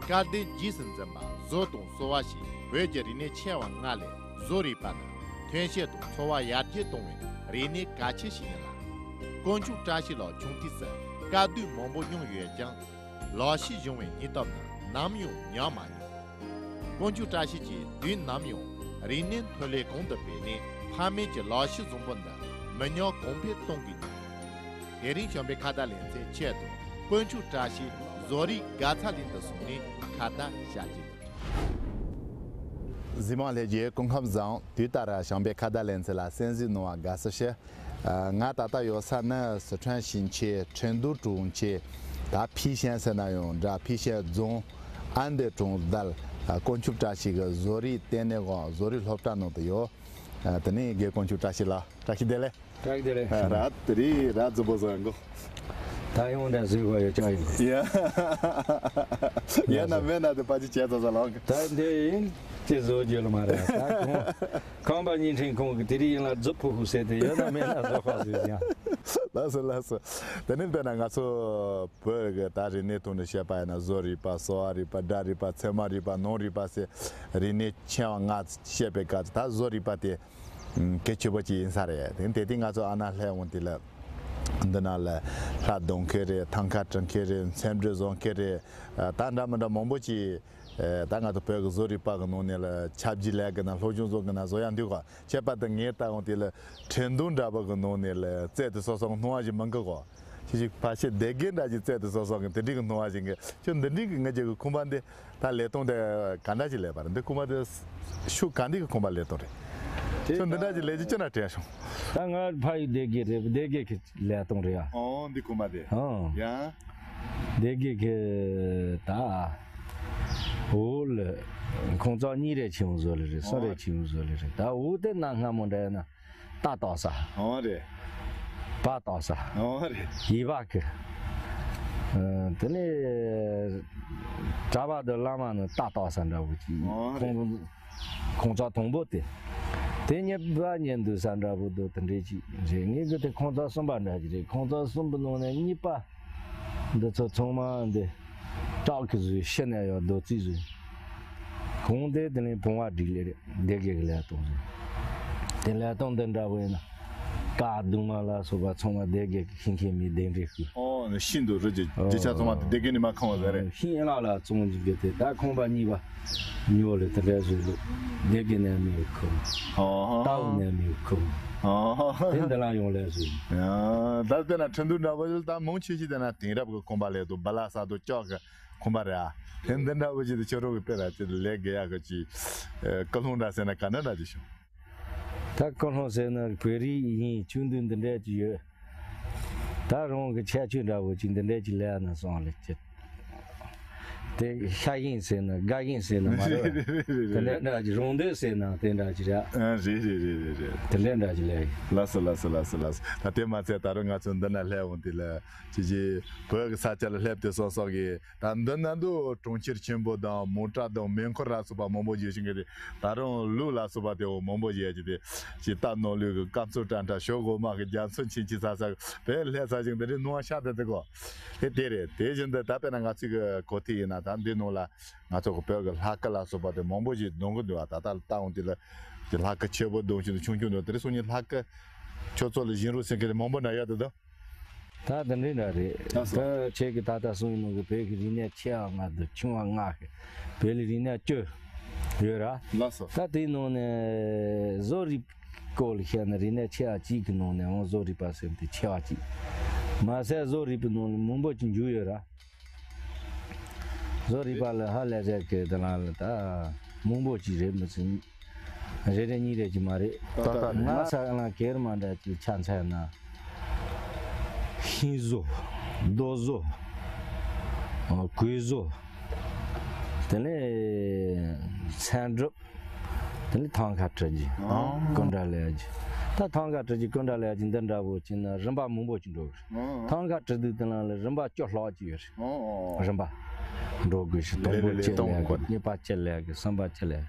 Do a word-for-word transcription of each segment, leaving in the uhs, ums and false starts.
སྐལ་ལྡན་རྗེས་སུ་འཛིན་པ་བཟོ་དང་གསོ་བ་ཞེས་བོད་ཀྱི་རིག་གནས་ཆེ་བ་ལྔ་ལས་བཟོ་རིག་པ་ནི་ཐོན་སྐྱེད་དང་འཚོ་བ་ཡར་རྒྱས་གཏོང་བའི་རིག་གནས་གལ་ཆེ་ཞིག་ཡིན་ལ། དཀོན་མཆོག་བཀྲ་ཤིས་ལགས་ཆུང་དུས་སུ་དཀའ་སྡུག་མང་པོ་མྱོང་ཡོད་ཀྱང་། ལག་ཤེས་སྦྱོང་བའི་སྙིང་སྟོབས་ནི་ནམ་ཡང་ཉམས་མ་མྱོང་། དཀོན་མཆོག་བཀྲ་ཤིས་ཀྱིས་དུས་ནམ་ཡང་རིག་གནས་མཐོ་ལེ་གོང་དུ་སྤེལ་ནས་ཕ་མེས་ཀྱི་ལག་ཤེས་བཟང་པོ་འདི་མི་ཉམས་གོང་འཕེལ་གཏོང་དགོས་ཀྱི་འདུག་དེ་རིང་བྱམས་པའི་ཁ་བརྡ་ལེ་ཚན་ཆེད་དུ་དཀོན་མཆོག་བཀྲ་ཤིས་བཟོ་རིག་དགའ་ཚལ་གླིང་དུ་སོང་ནས་ཁ་བརྡ་བྱ་རྒྱུ་ཡིན། གཟིགས་མང་ལྷན་རྒྱས་སྐུ་ཁམས་བཟང་། དུས་ལྟར་བྱམས་པའི་ཁ་བརྡ་ལེ་ཚན་ལ་གསན་གཟིགས་གནང་བར་དགའ་བསུ་ཞུ། ཨ། ང་ད་ལྟ་ཡོད་ས་ནི་སི་ཁྲོན་ཞིང་ཆེན་ཁྲེང་ཏུའུ་གྲོང་ཁྱེར། ད་ཕིའུ་ཤན་ཟེར་ན་ཡང་འདྲ། ཕིའུ་ཤན་རྫོང་ཨན་དེ་གྲོང་རྡལ། ཨ། དཀོན་མཆོག་བཀྲ་ཤིས་ཀྱི་བཟོ་རིག་ལྟེ་གནས་ཁང་བཟོ་རིག་སློབ་གྲྭ་ནང་དུ་ཡོད། ཨ། དེ་ནས་རྒན་དཀོན་མཆོག་བཀྲ་ཤིས་ལགས། བཀྲ་ཤིས་བདེ་ལེགས། བཀྲ་ཤིས་བདེ་ལེགས། ཨ། ར་དེ་རི་ར་རྫི་པོ་བཟོ་ཡང་གོ། ད་ཡོང་དང་བཟོས་དགོས་ཡོད་ཅག་ཡིན། ཡ། ཡ་ན་མེད་ན་དེ་ཕ་ཅི་བྱས་ཙང་ལ། ད་འདི་ཡིན་ཅི་བཟོ་རྒྱུ་ལ་མ་རེད། ད་ཁང་པ་བརྙན་འཕྲིན་ཁང་གི་དེ་རིང་ཡིན་ལ་རྫི་ཕུ་ཕུ་ཟེར་དེ་ཡོད་ན་མེད་ན་བཟོ་ཁ་བཟོས་ཡང་། ལགས་སོ་ལགས་སོ། དེ་ནས་དཔེར་ན་ང་ཚོ་བོད་ཀྱི་ད་རིག་གནས་ཐོག་ནས་བཤད་པ་ཡིན་ན་བཟོ་རིག་པ། གསོ་བ་རིག་པ། སྒྲ་རིག་པ། ཚེར་མ་རིག་པ། ནོར་རིག་པ་ཟེར་རིག་གནས་ཆེ་བ་ལྔ་བཤད་པའི་སྐབས་སུ་ད་བཟོ་རིག་པ་དེ་གལ་ཆེ་པོ་ཅིག་ཡིན་ས་རེད། དེ་དེ་དུས་ང་ཚོ་ཨ་ན་སླེབས་འོང་དུས་ལ་འདི་ན་ལ་ལྷ་རྡུང་མཁན་རེད། ཐང་ཁ་བྲི་མཁན་རེད། འཚེམ་དྲི་བཟོ་མཁན་རེད། ད་འདྲ་མི་འདྲ་མང་པོ་ཅིག་ད་ང་ཚོ་བོད་ཀྱི་བཟོ་རིག་པ་གི་ནང་ནས་ལ་ཆབ་ཇི་ལས་ཀྱི་ན་སློབ་སྦྱོང་བཟོ་གི་ན་བཟོ་ཡང་འདུག་ག་ཁྱད་པར་དུ་ངས་ལྟ་འོང་དུས་ལ་ཁྲེང་ཏུའུ་འདྲ་པོ་གི་ནང་ནས་ལ་རྩལ་དེ་སོ་སོ་སྣང་བ་ཞིག་མི་འགག་གོ། ཁྱེད་ཀྱི་ཕ་ཤེས་སྡེ་དགེ་འདྲ་ཅིག་བཙལ་དུ་སོ་སོ་གི་དེ་འདྲའི་གི་སྣང་བ་ཞིག་གི་ཁྱོད་འདི་འདྲའི་གི་ངེད་ཀྱི་གི་ཁང་པ་འདི་ད་ལས་སྟངས་དེ་ག་འདྲ་ཅིག་ལས་པ་རེད། འདི་ཁང་པ་དེ་ཤུགས་ག་འདྲའི་གི་ཁང་པ་ལས་སྟངས་རེད། དེ་ཁྱོད་འདི་འདྲ་ཅིག་ལས་ཀྱི་ཅི་ན་དྲན་བྱུང་། ད་ང་ཕ་ཡི་སྡེ་དགེ་རེད། སྡེ་དགེ་གི་ལས་སྟངས་རེད་ཨ། ཨོ་འདི་ཁང་པ་དེ་ཨོ་ཡ། སྡེ་དགེ་གི་ད་འོ་ལ་ཁོང་ཚོ་གཉིས་རེ་ཆེན་པོ་བཟོ་ལེ་རེད། གསུམ་རེ་ཆེན་པོ་བཟོ་ལེ་རེད། ད་འོ་དེ་ན་སྔ་མོ་འདྲ་ཡ་ན། རྟ་བཏགས་ས། ཨོ་རེད། བ་བཏགས་ས། ཨོ་རེད། ཡི་བ་གི། ཨ། དེ་ནས་གྲྭ་པ་དང་བླ་མ་ནི་རྟ་བཏགས་ས་འདྲ་བོ་ཅིག་ཨོ་རེད། ཁོང་ཁོང་ཚོ་དང་པོ་དེ། དེ་གཉིས་པ་གཉིས་འདུག་ས་འདྲ་བོ་འདུག་དེ་འདྲས་ཅིག་རེད། ངས་གི་དེ་ཁོང་ཚོ་གསུམ་པ་འདྲ་ཅིག་རེད། ཁོང་ཚོ་གསུམ་པོ་ནང་ནས་གཉིས་པ། འདི་ཚོ་ཚང་མ་འདི་བྲག་གི་བཟོས། ཤི་ནས་ཡང་རྡོ་རྩིག་བཟོས། གོང་དེ་དེ་ནས་བུང་བ་སྒྲིག་ལེ་རེད། སྡེ་དགེ་གི་ལས་སྟངས་བཟོས། དེ་ལས་སྟངས་འདི་འདྲ་བོ་ཡིན་ན། ཀ་གདུང་མ་ལ་སོགས་པ་ཚང་མ་སྡེ་དགེ་གི་ཤིང་མཁན་མི་གདན་འདྲེན་ཞུས། ཨོ་ནི་ཤིན་ཏུ་རི་གི་རྒྱུ་ཆ་ཚང་མ་དེ་སྡེ་དགེ་ནས་མ་ཁང་བ་ཟེར་རེད། ཤིང་ལ་ལ་བཙོང་གི་གི་དེ་ད་ཁང་པ་གཉིས་པ་ཉོ་ལེ་དེ་འདྲ་བཟོས་ལུགས་སྡེ་དགེ་ནས་མི་ཁོ། ཨོ་ཧོ། རྟའུ་ནས་མི་ཁོ། ཨོ་ཧོ། དེ་འདི་ལ་ཡོང་ལེ་བཟོས། ཡ་ད་དེ་ན་ཁྲིན་ཏུ་འདྲ་བོ་ཡོད། ད་མང་ཆེ་ཤོས་དེ་ན་དེང་རབས་ཀྱི་ཁང་པ་ལས་དུ་བ་ལ་ས་དུ་ལྕོག་གི་ཁང་པ་རེད་ཨ། དེ་འདི་འདྲ་བོ་ཅིག་དེ་ཁྱོད་རང་གི་དཔེ་ར་ཅིག་ལས་དགོས་ཡག་གི་ཅིག་ཀུན་སློང་འདྲ་ཟེར་ན་ག་འདྲ་འདྲ་ཅིག་བྱུང་། ད་ཀུན་སློང་ཟེར་ན་བོད་རིགས་ཡིན་ཆུང་དུས་འདི་འདྲ་ཅིག་ཡོད། ད་རང་གི་ཁྱད་ཆོས་འདྲ་བོ་ཅིག་འདི་འདྲ་ཅིག་ལས་ན་སོང་ལེ་ཅི། དེ་ཤ་ཡིན་ཟེར་ན་དགའ་ཡིན་ཟེར་ན་མ་རེད། དེ་འདྲ་འདྲ་ཅིག་རང་འདོད་ཟེར་ན་དེ་འདྲ་ཅིག་རེད། ཨ་རེད་རེད་རེད་རེད་རེད། དེ་འདྲ་འདྲ་ཅིག་ལས་ཡིན། ལགས་སོ་ལགས་སོ་ལགས་སོ་ལགས་སོ། ད་དེ་མ་ཚད་ད་རུང་ང་ཚོ་འདི་ན་སླེབས་འོང་དུས་ལ་ཅི་ཅི་བོད་ཀྱི་ས་ཆ་ལ་སླེབས་དུས་སོ་སོ་གི་ད་འདི་ན་འདུག་གྲོང་ཁྱེར་ཆེན་པོ་དང་མོ་ཊ་དང་མེ་འཁོར་ལ་སོགས་པ་མང་པོ་ཡོད་བཞིན་གི་རེད། ད་རུང་ལུག་ལ་སོགས་པ་དེ་འོ་མང་པོ་ཡོད་ཀྱི་དེ་ཅི་རྟ་ནོར་ལུག་གི་སྐམ་ཚོ་ཀྲང་ཀྲ་ཞོ་གོ་མ་གི་རྒྱ་མཚོ་ཆེན་ཆེ་ས་ས་བས་ལྷས་ས་ཞིང་དེ་རིང་ནུ་བ་ཤ་དེ་དེ་གོ་དེ་དེ་རེད། དེ་བཞིན་དུ་ད་དཔེར་ན་ང་ཚོའི་གི་གོ་ཐིག་ཡིན་ན་ད་འདི་ནང་ལ་ང་ཚོ་གི་བོད་གི་ལྷ་སྐུ་ལ་སོགས་པ་དེ་མང་པོ་ཞིག་འདོན་གི་འདུག་བ། ད་ལྟ་ལྟ་འོང་དུས་ལ་ཅི་ལྷ་སྐུ་ཆེ་བོ་འདོན་བཞིན་དུ་ཆུང་ཆུང་འདོན་དེ་རིང་སང་ཉིན་ལྷ་སྐུ་ཁྱོད་ཚོ་ལ་བཞེངས་རོགས་ཟེར་གི་དེ་མང་པོ་འདྲ་ཡོད་དེ་དོ། ད་དེ་འདྲའི་འདྲ་རེད། ལགས་སོ། ད་ཁྱེད་ཀྱིས་ད་ལྟ་གསུངས་ཡིན་ནོ་གི་བོད་ཀྱི་རིག་གནས་ཆེ་བ་ལྔ་དང་ཆུང་བ་ལྔ་གི་བོད་ལ་རིག་གནས་བཅུ་ཡོད་ར། ལགས་སོ། ད་དེའི་ནང་ནས་བཟོ་རིག་སྐོར་ལ་བཤད་ན་རིག་གནས་ཆེ་བ་གཅིག་གི་ནང་ནས་འོང་བཟོ་རིག་པ་ཟེར་དེ་ཆེ་བ་གཅིག་མ་ཟད་བཟོ་རིག་པའི་ནང་ནས་མང་པོ་ཅིག་འཇུག་ཡོད་ར། བཟོ་རིག་པ་ལ་ཧ་ལས་ཟེར་གི་དེ་ལ་ལ་ད་མང་པོ་ཅིག་རེད་མི་ཚེ། རེ་རེ་གཉིས་རེ་གྱི་མ་རེད། ཏག་ཏག་རེད། ང་ས་ང་སྒེར་མ་འདྲ་ཅིག་ཆ་མཚོན་ན། ཤིང་བཟོ། རྡོ་བཟོ། ཨ། གོས་བཟོ། དེ་ནས་ཚན་སྒྲུབ། དེ་ནས་ཐང་ཁ་བྲི་རྒྱུ། ཨ། ཀུན་དགའ་ལས་རྒྱུ། ད་ཐང་ཁ་བྲི་རྒྱུ་ཀུན་དགའ་ལས་རྒྱུ་འདི་འདྲ་བོ་ཅིག་ན་རིམ་པ་མང་པོ་ཅིག་འགྲོ་གི་རེད། ཨ། ཐང་ཁ་བྲི་དུས་དེ་ན་ལ་རིམ་པ་བཅུ་ལྷག་ཅིག་ཡོད་རེད། ཨ། རིམ་པ་འགྲོ་དགོས་ཤིང་དང་པོ་ལས་ལས་ལས་གཅིག་གཏོང་ལས་དགོས། གི་གཉིས་པ་གཅིག་ལས་གི་གསུམ་པ་གཅིག་ལས།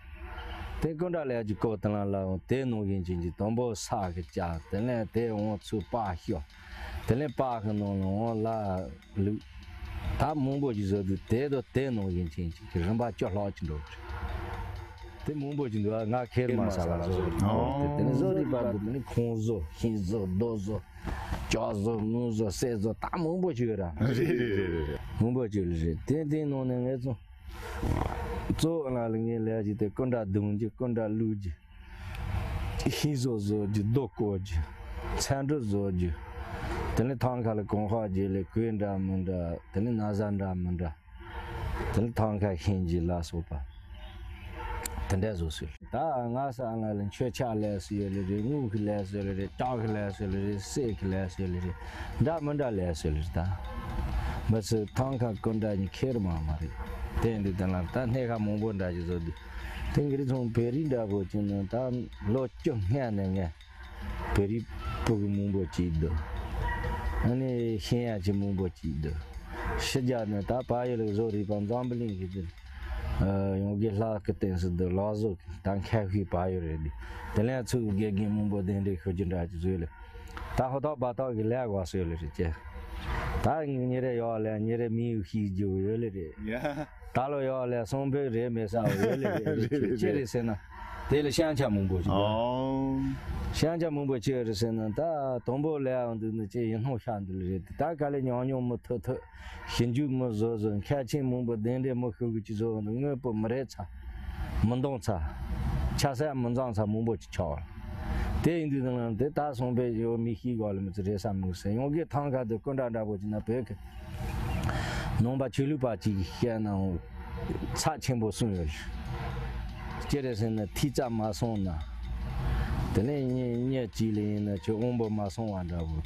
དེ་ཀུན་དགའ་ལས་ཀྱི་སྐོར་དེ་ལ་ལའང་དེ་ནང་བཞིན་བྱེད་ཀྱི་དང་པོ་ས་གི་བཅའ། དེ་ལས་དེ་འོང་ཚུར་པགས་ཤོ། དེ་ལས་པགས་ཀྱི་ནང་ལ་འོང་ལ་ལུག་ད་མང་པོ་ཞིག་བཟོ་དུས་དེ་དང་དེ་ནང་བཞིན་ཅན་ཅིག་གི་རིམ་པ་བཅུ་ལྷག་ཅིག་འགྲོ་གི་རེད། དེ་མང་པོ་ཞིག་འདུག་ཨ། ང་ཁེར་མ་ཟ་ལ་བཟོ་རེད། ཨོ། དེ་ནི་བཟོ་རིག་པ་འདི་ནི་ཁོང་བཟོ་ཤིང་བཟོ་རྡོ་བཟོ་ལྕགས་བཟོ་དངུལ་བཟོ་གསེར་བཟོ་ད་མང་པོ་ཞིག་ཡོད་ར། རེད་རེད་རེད་རེད། མང་པོ་ཞིག་ལ་རེད། དེ་དེའི་ནང་ནས་ངས་ཚོ་གཙོ་བོ་ལ་ལ་ངས་ལས་ཀྱི་དེ་སྐུ་འདྲ་རྡུང་རྒྱུ་སྐུ་འདྲ་བླུག་རྒྱུ། ཤིང་བཟོ་བཟོ་རྒྱུ་རྡོ་བརྐོ་རྒྱུ། ཚན་འགྲུབ་བཟོ་རྒྱུ། དེ་ནས་ཐང་ཁ་ལ་གོང་ཧ་རྒྱུ་ལས་གོས་འདྲ་མི་འདྲ་དེ་ནས་ན་བཟའ་འདྲ་མི་འདྲ། དེ་ནས་ཐང་ཁ་ཤིང་རྒྱུ་ལ་སོགས་པ། དེ་འདྲ་བཟོ་སྲོལ། ད་ང་ས་ང་ལ་མཆོད་ཆ་ལས་སུ་ཡོད་ལེ་རེད། དངུལ་གི་ལས་སུ་ཡོད་ལེ་རེད། ལྕགས་གི་ལས་སུ་ཡོད་ལེ་རེད། གསེར་གི་ལས་སུ་ཡོད་ལེ་རེད། འདྲ་མི་འདྲ་ལས་སུ་ཡོད་ལེ་རེད། ད་མི་ཚོས་ཐང་ཁ་སྐུ་འདྲ་གཉིས་ཁེར་མ་མ་རེད། དེ་འདི་དེ་ལ་ད་སྣེ་ཁ་མང་པོ་འདྲ་ཞིག་བཟོ་དུས། དེང་གི་རིགས་ཚོང་བོད་རིགས་འདྲ་པོ་ཅིག་ནི་ད་ལོ་བཅུ་སྔོན་ནས་ངས་བོད་རིགས་ཕྲུ་གུ་མང་པོ་ཅིག་འདུག་ཨ་ནི་ཤེས་ཡ་ཅིག་མང་པོ་ཅིག་འདུག་ཕྱི་རྒྱལ་ནས་ད་བལ་ཡུལ་ལ་བཟོ་རིག་པ་འཛམ་བུ་གླིང་གི་དེ་ཡོང་གི་ལྷག་གི་སྟེང་སུ་འདུག་ལག་བཟོ་གི་ད་མཁས་ཤིང་བལ་ཡུལ་རེད་འདུག་དེ་ལས་ཚུར་དགེ་རྒན་མང་པོ་གདན་འདྲེན་ཤོར་རྒྱུ་འདྲ་ཅིག་བཟོས་ལ། ད་ཧོ་ཐོག་བ་ཐོག་གི་ལས་དགོས་སོས་ལེ་རེད་ཅེ། ད་ཉིན་རེ་ཡོག་ལས་ཉིན་རེ་མི་ཡུག་ཤིག་རྒྱུ་ཡོད་ལེ་རེད། ཡ། ད་ལོ་ཡོག་ལས་སོང་ཕོད་རེད་མེད་ས་ཡོད་ལེ་རེད། རེད་རེད། ཅི་རེད་ཟེར་ན། དེ་ལ་ཤང་ཆ་མང་པོ་ཞིག་ཡོད། ཨོ། ཤང་ཆ་མང་པོ་ཅི་རེད་ཟེར་ན་ད་དང་པོ་ལས་འདུག་ནི་ཅི་ཡིན་སྣང་ཤ་འདུག་ལེ་རེད། ད་ག་ལེ་ཉུང་ཉུང་མི་ཐོད་ཐོད་ཞིབ་འཇུག་མི་བཟོ་བཟོ་མཁས་ཆེན་མང་པོ་གདན་འདྲེན་མི་ཤོར་གི་ཅི་བཟོ་འདུག་དངོས་པོ་མི་རེད་ཚ། མི་འདང་ཚ། ཆ་ས་མི་འཛང་ཚ་མང་པོ་ཅིག་ཆགས་པ། དེ་ཡིན་དུས་དེ་ལ་དེ་ད་སོང་པའི་ཡོད་མི་ཤེས་གོ་ལ་མི་ཚེ་རེ་ས་མུག་ཟེར་ཡོང་གི་ཐང་ཁ་དུ་སྐུ་འདྲ་འདྲ་པོ་ཅིག་ན་བོད་ཀྱི་ནང་པ་ཆོས་ལུགས་པ་ཅིག་བཤད་ནའང་ཚགས་ཆེན་པོ་གསུངས་ཡོད། ཅི་རེད་ཟེར་ན་ཐིག་རྩ་མ་སོང་ན། དེ་ནས་ཉིན་ཉིན་གཅིག་ལ་ཡིན་ན་ཁྱོད་དབང་པོ་མ་སོང་བ་འདྲ་བོ།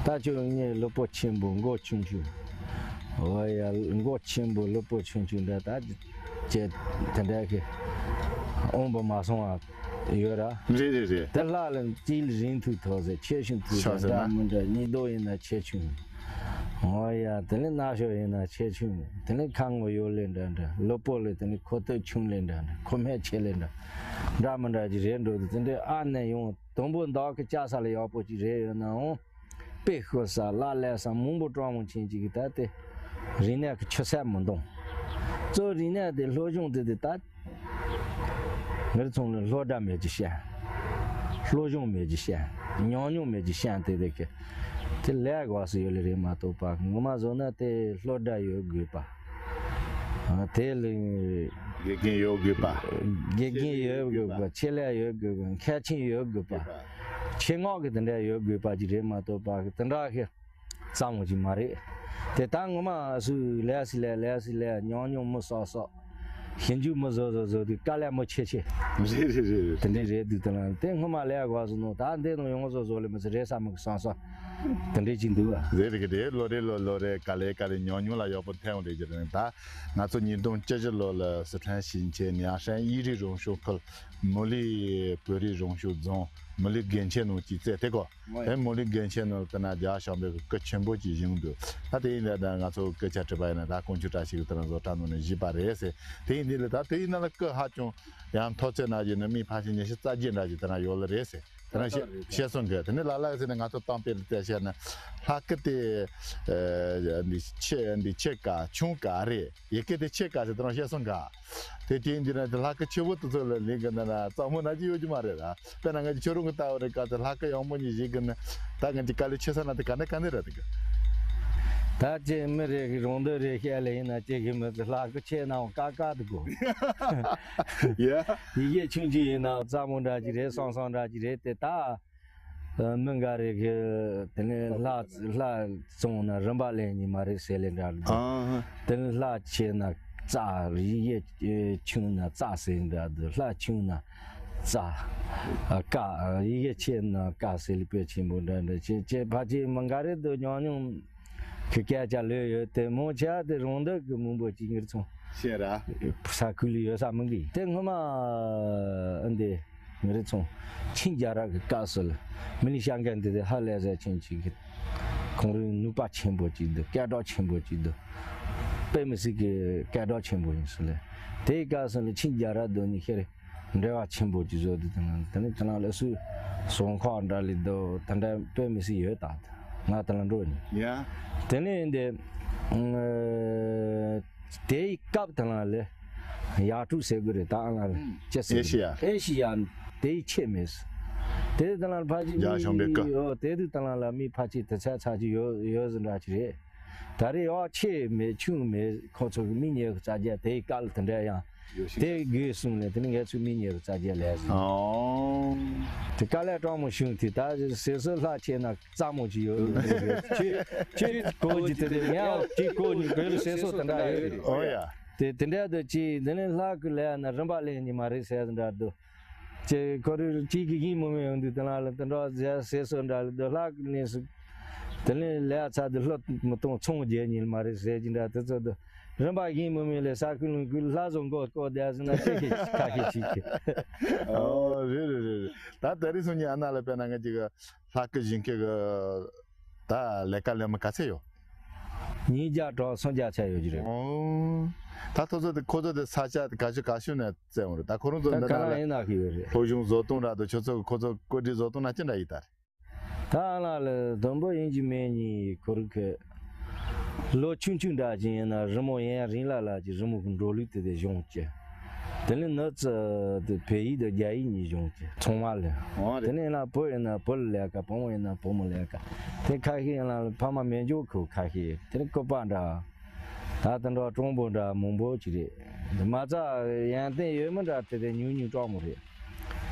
ད་ཁྱོད་ངའི་ལུས་པོ་ཆེན་པོ་མགོ་ཆུང་ཆུང་། འོ་ཡ་མགོ་ཆེན་པོ་ལུས་པོ་ཆུང་ཆུང་འདྲ་ད་ཅེ་དེ་འདྲ་གི་དབང་པོ་མ་སོང་བ་ཡོད་ར། རེད་རེད་རེད། དེ་ལྷ་ལ་སྐྱིད་རིང་ཐུག་ཐོག་ཟེར་ཆེ་ཆུང་ཐུག་ཆ་ཟེར་ཟེར་ན། འདྲ་མི་འདྲ་གཉིས་ལྡོག་ཡིན་ན་ཆེ་ཆུང་། འོ་ཡ་དེ་ནས་རྣ་ཤོག་ཡིན་ན་ཆེ་ཆུང་། དེ་ནས་ཁ་ངོ་ཡོད་ལེ་འདྲ་འདྲ་ལུས་པོ་ལ་དེ་ནས་ཁོ་ཐོད་ཆུང་ལེ་འདྲ་འདྲ་ཁོ་སྨད་ཆེ་ལེ་འདྲ་འདྲ་མི་འདྲ་ཅིག་རེད་འགྲོ་དུས་དེ་འདྲའི་ཨ་ནེ་ཡོང་དང་པོ་བདག་གི་ཅག་ས་ལ་ཡག་པོ་ཅིག་རེད་ཡོད་ནའང་། དཔེ་ཤོད་ས་ལ་ལས་ས་མང་པོ་སྤྲང་མོ་ཆེན་གཅིག་གིས་ད་དེ་རིག་གནས་ཀྱི་ཆུ་ཚད་མི་འདང་། གཙོ་བོ་རིག་གནས་དེ་སློབ་སྦྱོང་དེ་དེ་ད་ངེད་ཚོ་ནི་སློབ་གྲྭ་མེད་ཀྱི་ཤན། སློབ་སྦྱོང་མེད་ཀྱི་ཤན། ཉམས་མྱོང་མེད་ཀྱི་ཤན་དེ་དེ་གི་དེ་ལས་དགོས་སུ་ཡོད་ལེ་རེད་མ་གཏོགས་པ་ངོ་མ་བཟོ་ན་དེ་སློབ་གྲྭ་ཡོད་དགོས་པ། ཨ་དེ་ལས་དགེ་རྒན་ཡོད་དགོས་པ། དགེ་རྒན་ཡོད་དགོས་པ། ཆེད་ལས་ཡོད་དགོས་པ། མཁས་ཆེན་ཡོད་དགོས་པ། ཆེད་མངགས་ཀྱི་དེ་འདྲ་ཡོད་དགོས་པ་ཅིག་རེད་མ་གཏོགས་པ་གི་དེ་འདྲ་གི་རྩ་མོ་ཅིག་མ་རེད། དེ་ད་ངོ་མ་སུ་ལས་སི་ལས་ལས་སི་ལས་ཉུང་ཉུང་མི་སོག་སོག་ཞིབ་འཇུག་མི་བཟོ་བཟོ་བཟོ་དུས་དཀའ་ལས་མི་ཆེ་ཆེ། རེད་རེད་རེད་རེད། དེ་འདྲ་རེད་འདུག་དེ་ལ་དེ་སྔོན་མ་ལས་དགོས་སོ་ནོ་ད་འདི་ནང་ཡོང་བཟོ་བཟོ་ལས་མི་ཚེ་རེད་ས་མི་གི་སང་སང་དེ་འདྲ་ཅིག་འདུག་ཨ། རེད་རེད་རེད། ལོ་རེ་ལོ་ལོ་རེ་ག་ལེ་ག་ལེ་ཉུང་ཉུང་ལ་ཡག་པོ་ཐོན་འོང་རེད་ཅེས་རེད། ད་ང་ཚོ་ཉིས་སྟོང་བཅུ་བཞི་ལོ་ལ་སི་ཁྲོན་ཞིང་ཆེན་ནིང་ཧྲན་དབྱིས་རིགས་རང་སྐྱོང་ཁུལ་མུ་ལི་བོད་རིགས་རང་སྐྱོང་རྫོང་མུ་ལི་དགོན་ཆེན་ནང་ཅིག་བཙལ་དེ་གོ། དེ་མུ་ལི་དགོན་ཆེན་ནང་དེ་ན་རྒྱ་ཞང་པའི་སྐུ་ཆེན་པོ་ཅིག་བཞེངས་འདུག་ད་དེ་ཡིན་ད་ད་ང་ཚོ་སྐུ་ཆ་བྲིས་པ་ཡིན་ན་ད་དཀོན་མཆོག་བཀྲ་ཤིས་ཀྱི་དེ་ན་བཟོ་གྲྭ་ནང་ནས་བཞེས་པ་རེད་ཟེར། དེ་ཡིན་དེ་ལ་ད་དེ་ཡིན་ན་ལ་སྐུ་ཧ་ཅང་ཡང་མཐོ་ཚད་ན་ཡིན་ན་མི་ཕལ་ཆེར་ཉི་ཤུ་རྩ་བརྒྱད་འདྲ་ཅིག་དེ་ན་ཡོད་ལ་རེད་ཟེར། དེ་ན་བཤད་བཤད་སོང་གི་དེ་ནས་ལ་ལ་ཟེར་ན་ང་ཚོ་གཏམ་དཔེ་ལ་བལྟས་བཤད་ན་ལྷ་སྐུ་དེ་འདི་ཆེ་འདི་ཆེ་ག་ཆུང་ག་རེད། ཡི་གེ་དེ་ཆེ་ག་ཟེར་དེ་རང་བཤད་སོང་ག་དེ་དེ་འདི་ན་དེ་ལྷ་སྐུ་ཆེ་བོ་དེ་ཚོ་ལ་ལིང་གི་ན་ན་གཙང་མོ་ན་ཅི་ཡོད་ཀྱི་མ་རེད་ར། དཔེར་ན་ང་ཅི་ཁྱོད་རང་གི་ལྟ་བ་རེད་ག་དེ་ལྷ་སྐུ་ཡང་མོ་ཉི་ཞིག་གི་ན་ད་ང་ཅི་དཀའ་ལས་ཆེ་ས་ན་དེ་ག་ནས་ག་ནས་རེད་དེ་གི་ད་ཅི་མི་རེ་གི་རང་འདོད་རེ་བཤད་ལེ་ཡིན་ན་ཅི་གི་མི་ཚེ་ལྷ་སྐུ་ཆེ་ནའང་ཀ་ཀ་དེ་གོ་ཡ། ཡི་གེ་ཆུང་ཆུང་ཡིན་ནའང་གཙང་མོ་འདྲ་ཅིག་རེད་སང་སང་འདྲ་ཅིག་རེད་དེ་ད། མི་འགའ་རེ་གི་དེ་ནས་ལྷ་ལྷ་བཙོང་ན་རིན་པ་ལེན་ནི་མ་རེད་ཟེར་ལེ་འདྲ་འདུག་ཨ། དེ་ནས་ལྷ་ཆེ་ན་རྩ་ཡི་གེ་ཆུང་ན་རྩ་ཟེར་འདྲ་འདུག་ལྷ་ཆུང་ན་རྩ་ཀ་ཡི་གེ་ཆེ་ན་ཀ་ཟེར་ལེ་དཔེ་ཆེན་པོ་འདྲ་འདྲ་ཅེས་ཅེས་ཕལ་ཆེར་མི་འགའ་རེ་འདུག་ཉུང་ཉུང་གི་སྐད་ཆ་ལོས་ཡོད་དེ་མོ་ཆ་དེ་རང་འདོད་གི་མང་པོ་ཅིག་ངེར་སོང་ཤེས་ར་ས་ཁུལ་ལ་ཡོད་ས་མི་འགི་དེ་སྔོན་མ་འདི། ངེད་རེ་ཚོ་ཆིང་རྒྱལ་རབས་ཀྱི་སྐབས་སུ་ལ་མི་ལི་ཤང་ཀན་དེ་དེ་ཧ་ལས་ཟེར་ཆེན་ཅིག་གི་ཁོང་རའི་ནུས་པ་ཆེན་པོ་ཅིག་འདུག་སྐད་གྲགས་ཆེན་པོ་ཅིག་འདུག་དཔེ་མི་སྲིད་ཀྱི་སྐད་གྲགས་ཆེན་པོ་ཡིན་ཟེར་ལེ། དེའི་སྐབས་སུ་ལ་ཆིང་རྒྱལ་རབས་དོན་གཉིས་ཤེར་འབྲེལ་བ་ཆེན་པོ་ཅིག་བཟོ་དུས་དེ་ནང་དེ་ནས་ཁྱེད་རང་ལ་སུས་ཟོང་ཁོག་འདྲ་ལི་འདུག་དེ་འདྲ་དཔེ་མི་སྲིད་ཡོད་ད་ང་དེ་ལ་འགྲོ་ནི་ཡ། དེ་ནས་འདི་ ཨ། དེའི་སྐབས་དེ་ལ་ལས་ཡར་ཀྲུག་ཟེར་གི་རེད། ད་ཨ་ལ་ལ་ཅི་ཟེར། ཨེ་ཤི་ཡ། ཨེ་ཤི་ཡ་དེའི་ཆེད་མེད། དེ་དེ་ལ་ཕལ་ཆེར་རྒྱ་ཞང་པའི་སྐབས། ཨོ། དེ་དུས་དེ་ལ་ལ་མི་ཕལ་ཆེར་དེ་ཚད་ཚད་ཅིག་ཡོད་ཡོད་ཟིན་འདྲ་ཅིག་རེད། ད་རེས་ཡང་ཆེ་མེད་ཆུང་མེད། ཁོ་ཚོ་གི་མི་ཉེ་གི་རྩ་རྒྱ་དེའི་སྐབས་ལ་དེ་འདྲ་ཡང་དེ་དགོས་གསུངས་ནས། དེ་ནི་ངས་ཚུར་མི་ཉེ་གི་རྩ་རྒྱ་ལས་སོང་། ཨོ། དེ་དཀའ་ལས་སྤྲང་མོ་བྱུང་དུས། ད་ཟས་སུ་ལྷག་ཆེ་ན་རྩ་མོ་ཅིག་ཡོད། ཁྱེད་ཁྱེད་གོ་གི་དེ་དེ་ངས་ཁྱེད་གོ་གི། བོད་ལ་ཟས་སུ་དེ་འདྲ་ཡོད་རེད། ཨོ་ཡ། དེ་དེ་འདྲ་དུ་ཅིག་འདི་ནས་ལྷག་གི་ལས་ན་རིམ་པ་ལེན་གྱི་མ་རེད་ཟེར་འདྲ་འདུག་ཅེས་ཁོ་རང་གཅིག་གིས་ཡིན་མི་མི་ཡོང་དུས། དེ་ལ་ལ་དེ་འདྲ་ཟས་ཟས་སུ་འདྲ་ལ་དུ་ལྷག་ནས་སུ། དེ་ནས་ལས་ཚ་དུ་ལྷོད་མི་གཏོང་ཚོང་རྒྱག་ཉིན་མ་རེད་ཟེར་གྱི་འདྲ། དེ་ཚོ་དུ་རིམ་པ་ཡིན་མི་མི་ལས་ས་ཁུལ་ལུང་ཁུལ་ལྷ་བཟོ་མགོ་བསྐོར་བསྡད་ཟིན་ན་ཅི་ཞིག་ཁ་ཤས་ཤིག་གི། ཨོ། རེད་རེད་རེད་རེད། ད་དེ་རིང་སང་ཉིན་ཨ་ན་ལ་དཔེར་ན་ང་ཅིག་ལྷག་གི་བཞིན་སྐད་གི་ད་ལས་ཀ་ལས་མི་ག་ཚད་ཡོད། ཉིས་བརྒྱ་དྲུག་སུམ་བརྒྱ་ཆ་ཡོད་ཀྱི་རེད། ཨོ། ད་ཁོ་ཚོ་དེ་ཁོ་ཚོ་དེ་ས་ཆ་ག་ཤོད་ག་ཤོད་ནས་བཙལ་འོང་རེད། ད་ཁོ་རང་ཚོ་ད་འདི་ག་ན་ལ་ཡིན་ན་གི་ཡོད་རེད། སློབ་སྦྱོང་བཟོ་སྟངས་ར་དུ་ཁྱོད་ཚོ་གི་ཁོ་ཚོ་བཀོད་སྒྲིག་བཟོ་སྟངས་ན་ཅི་འདྲ་ཡིན་ད་རེད། ད་ཨ་ལ་ལ་དུམ་བུ་ཡིན་གྱི་མེད་ཉིན་ཁོ་རུ་ཁེ། ལོ་ཆུང་ཆུང་འདྲ་ཅིག་ཡིན་ན་རི་མོ་ཡན་རིང་ལ་ལ་གྱི་རི་མོ་གི་འགྲོ་ལུགས་དེ་དེ་གཞུང་བཅས། དེ་ནས་ནུ་ཙི་དེ་བལ་ཡིག་དང་རྒྱ་ཡིག་གཉིས་གཞུང་བཅས་ཚང་མ་ལས། འོ་རེད། དེ་ནས་ན་བུ་ཡིན་ན་བུ་ལ་ལས་ཀ། བུ་མོ་ཡིན་ན་བུ་མོ་ལས་ཀ། དེ་ཁ་ཤས་ཡིན་ན་ཕ་མ་མེད་འཇོག་ཁུ་ཁ་ཤས། དེ་ནས་སྐུད་པ་འདྲ། ད་དེ་འདྲ་གྲུང་པོ་འདྲ་མང་པོ་ཅིག་རེད། མ་རྩ་ཡོན་ཏན་ཡོད་མི་འདྲ་དེ་དེ་ཉུང་ཉུང་གྲོགས་མོ་རེད།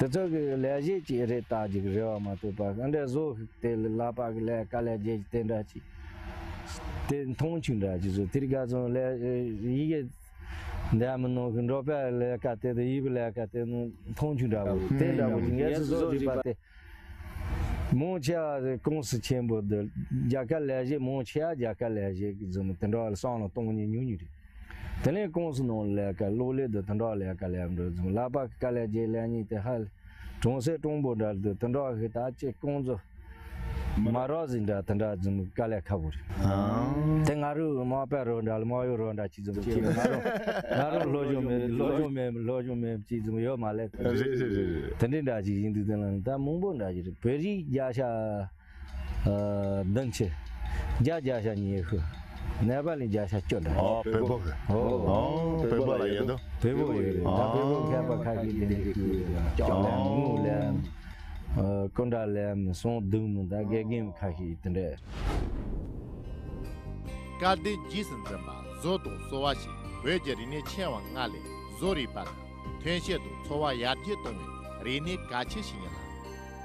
དེ་ཚོ་གི་ལས་བྱེད་ཅིག་རེད་ལྟ་ཅིག་རེད་བ་མ་གཏོགས་པ། ཨ་འདྲ་བཟོ་དེ་ལ་ལག་པ་གི་ལས་ཀ་ལས་བྱེད་ཅིག་དེ་འདྲ་ཅིག་དེ་མཐོང་ཆུང་འདྲ་ཅིག་བཟོ། དེ་རིགས་ག་ཚོད་ལས་ཡི་གེ་འདྲ་མི་ནོར་གི་འགྲོ་པའི་ལས་ཀ་དེ་དེ་ཡི་གེ་ལས་ཀ་དེ་མཐོང་ཆུང་འདྲ་བོ་དེ་འདྲ་བོ་ཅིག་ངས་སུ་བཟོ་རིག་པ་དེ། མང་ཆེ་བ་ཀུང་སི་ཆེན་པོ་འདི་རྒྱལ་ཁབ་ལས་བྱེད། མང་ཆེ་བ་རྒྱལ་ཁབ་ལས་བྱེད་ཀྱི་འཛུམ་དེ་འདྲ་བསམ་བློ་གཏོང་མཁན་ཉུང་ཉུང་རེད། དེ་ནས་ཀུང་སི་ནང་ལས་ཀ་གློག་ཀླད་དུ་དེ་འདྲ་ལས་ཀ་ལས་འགྲོ་འཛུམ། ལག་པ་གི་དཀའ་ལས་བརྒྱབ་ལས་ཉིན་དེ་ཧ་ལས་གྲོང་གསེབ་གྲུང་པོ་འདྲ་འདུག་དེ་འདྲ་གི་ད་ཅི་ཀུང་ཟོ་མ་རོགས་ཟིན་འདྲ་དེ་འདྲ་འཛུམ་དཀའ་ལས་ཁག་པོ་རེད། དེ་ང་རུ་མ་པ་རོ་འདྲ་ལ་མ་ཡོ་རོ་འདྲ་ཅི་འཛུམ་ཅི་ང་རུ་ང་རུ་སློབ་སྦྱོང་མེད། སློབ་སྦྱོང་མེད། སློབ་སྦྱོང་མེད་ཅི་འཛུམ་ཡོད་མ་ལས། རེད་རེད་རེད་རེད། དེ་འདྲའི་འདྲ་ཅིག་ཡིན་དུས་དེ་ལ་ད་མང་པོ་འདྲ་ཅིག་རེད། བོད་རིགས་བརྒྱ་ཆ་ཨ་བདུན་ཅུ། རྒྱ་བརྒྱ་ཆ་ཉི་ཤུ། ནེ་པ་ལི་བརྒྱ་ཆ་བཅུ་འདྲ། ཨོ་བོད་པོ་གི། ཨོ། ཨོ་བོད་པོ་ལ་ཡོད་དོ། བོད་པོ་ཡོད་རེད། ད་བོད་པོ་མཁས་པ་ཁ་ཤས་དེ་འདྲའི་ཀྱི་ལྕགས་ལམ་དངུལ་ལམ། ཨ་ཀུན་དགའ་ལམ་ཟངས་བདུད་མོ་ད་དགེ་རྒན་ཁ་ཤས་དེ་འདྲ། སྐལ་ལྡན་རྗེས་སུ་འཛིན་པ་བཟོ་དང་གསོ་བ་ཞེས་བོད་ཀྱི་རིག་གནས་ཆེ་བ་ལྔ་ལས་བཟོ་རིག་པ་དང་ཐོན་སྐྱེད་དུ་འཚོ་བ་ཡར་རྒྱས་གཏོང་བའི་རིག་གནས་གལ་ཆེ་ཞིག་ཡིན་ལ།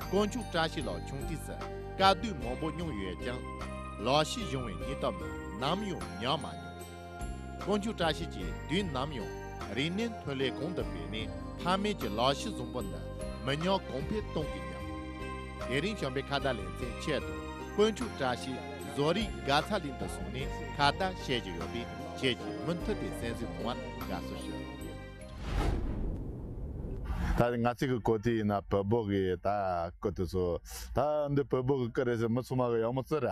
དཀོན་མཆོག་བཀྲ་ཤིས་ལགས་ཆུང་དུས་སུ་དཀའ་སྡུག་མང་པོ་མྱོང་ཡོད་ཀྱང་། ལག་ཤེས་སྦྱོང་བའི་སྙིང་སྟོབས་ནི་ནམ་ཡང་ཉམས་མ་མྱོང་། དཀོན་མཆོག་བཀྲ་ཤིས་ཀྱིས་དུས་ནམ་ཡང་རིག་གནས་ཐོན་ལས་གོང་དུ་སྤེལ་ནས། ཕ་མེས་ཀྱི་ལག་ཤེས་བཟང་པོ་འདི་མི་ཉམས་གོང་འཕེལ་གཏོང་དགོས་སྙམ། དེ་རིང་བྱམས་པའི་ཁ་བརྡ་ལེ་ཚན་ཆེད་དུ་དཀོན་མཆོག་བཀྲ་ཤིས་བཟོ་རིག་དགའ་ཚལ་གླིང་དུ་སོང་ནས་ཁ་བརྡ་བྱེད་ཀྱི་ཡོད་པས། ཁྱེད་ཀྱིས་མུ་མཐུད་དེ་གསན་གཟིགས་གནང་བར་དགའ་བསུ་ཞུ། ད་ང་ཚོ་གི་གོ་དུས་ཡིན་ན་བོད་པོ་གི་ད་སྐུ་དུས་སུ། ད་འདི་བོད་པོ་གི་སྐུ་རེད་ཟེར། མི་ཚང་མ་གི་ཡག་མོ་བརྩི་ར།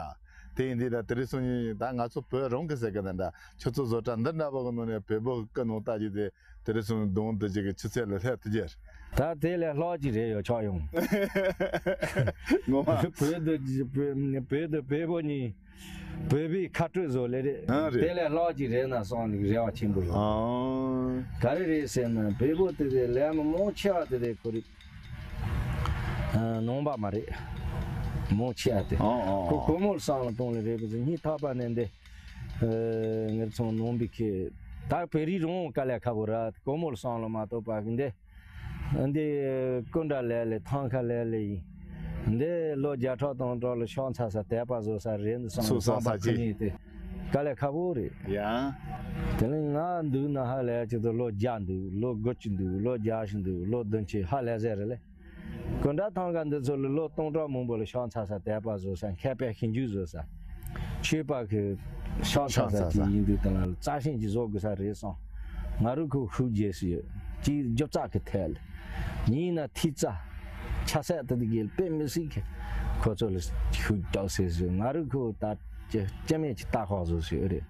དེ་ཡིན་དུས་ད་དེ་རིང་སང་ཉིན་ད་ང་ཚོ་བོད་རང་གི་ཟེར་གི་ད་འདྲ་ཆུ་ཚོད་བཟོ་གྲྭ་འདི་འདྲ་བོ་གི་ནང་ནས་བོད་པོ་གི་སྐུ་ནང་ལྟ་རྒྱུ་དེ་དེ་རིང་སང་ཉིན་གདོང་དུ་ཅིག་གི་ཆུ་ཚད་ལ་སླེབས་ཐུབ་རྒྱུ། ད་དེ་ལས་ལྷག་ཅིག་རེད་ཡོད་ཆོག་ཡོང་། ངོ་མ། བོད་དུ་བོད་དུ་བོད་པོ་གཉིས། བོད་པའི་ཁ་སྤྲོད་བཟོ་ལེ་རེད། ཨ་རེད། དེ་ལས་ལྷག་ཅིག་རེད་ན་སོང་ནི་རེ་བ་ཆེན་པོ་ཡོད། ཨང་། ག་རེ་རེད་ཟེར་ན་བོད་པོ་དེ་དེ་ལས་མི་མང་ཆེ་བ་དེ་དེ་ཁོ་རེད། ཨ་ནང་པ་མ་རེད། མང་ཆེ་བ་དེ། ཨང་ཨང་ཁོ་ཨང་། སྒོར་མོ་བསམ་བློ་གཏོང་ལེ་རེད་པ་ཟེར། སྙིང་ཐག་པ་ནས་འདི། ཨ་ངེད་ཚང་ནང་པའི་ཁེ། ད་བོད་རིགས་རང་དཀའ་ལས་ཁག་པོ་ར། སྒོར་མོ་བསམ་བློ་མ་གཏོགས་པ་གི་འདི། འདི་ཀུན་དགའ་ལས་ལས་ཐང་ཁ་ལས་ལས་ཡིན། འདི་ལོ་བརྒྱ་ཕྲག་སྟོང་ཕྲག་ལ་ཤོག་ཚ་ས་དད་པ་བཟོ་ས་རེད་འདི་བསམ་སུ་བསམ་བསམ་པ་པ་ཅི་ཁ་ཉིན་དེ་དཀའ་ལས་ཁག་པོ་རེད། ཡ། དེ་ནས་ང་འདུག་ན་ཧ་ལས་ཅི་ཏུ་ལོ་བརྒྱ་འདུག་ལོ་དགུ་བཅུ་འདུག་ལོ་བརྒྱ་བཞི་འདུག་ལོ་བདུན་ཅུ་ཧ་ལས་ཟེར་རེད་ལེ། ཀུན་དགའ་ཐང་ཁ་འདི་ཚོ་ལ་ལོ་སྟོང་ཕྲག་མང་པོ་ལ་ཤོག་ཚ་ས་དད་པ་བཟོ་ས་མཁས་པའི་ཞིབ་འཇུག་བཟོ་ས། ཆོས་པ་གི་ཤག་ཤག་ས་ཅིག་ཡིན་དུས་དེ་ལ་རྩ་ཤིང་ཅིག་བཟོ་དགོས་ས་རེད་སོང་། ང་རུ་ཁོ་ཤུགས་རྒྱས་སུ་ཡོད་ཅིག་རྒྱུ་རྩ་གི་ཐད་ལ། ཡིན་ན་ཐིག་རྩ། ཆ་ཚད་དེ་དེ་གའི་དཔེ་མི་སྲིད་གི། ཁོ་ཚོ་ལ་ཤུགས་རྒྱག་སྲིད་སུ་ང་རུ་ཁོ་ད་ཅི་ཅི་མེད་ཅིག་ལྟ་ཁོག་བཟོ་སུ་ཡོད་རེད།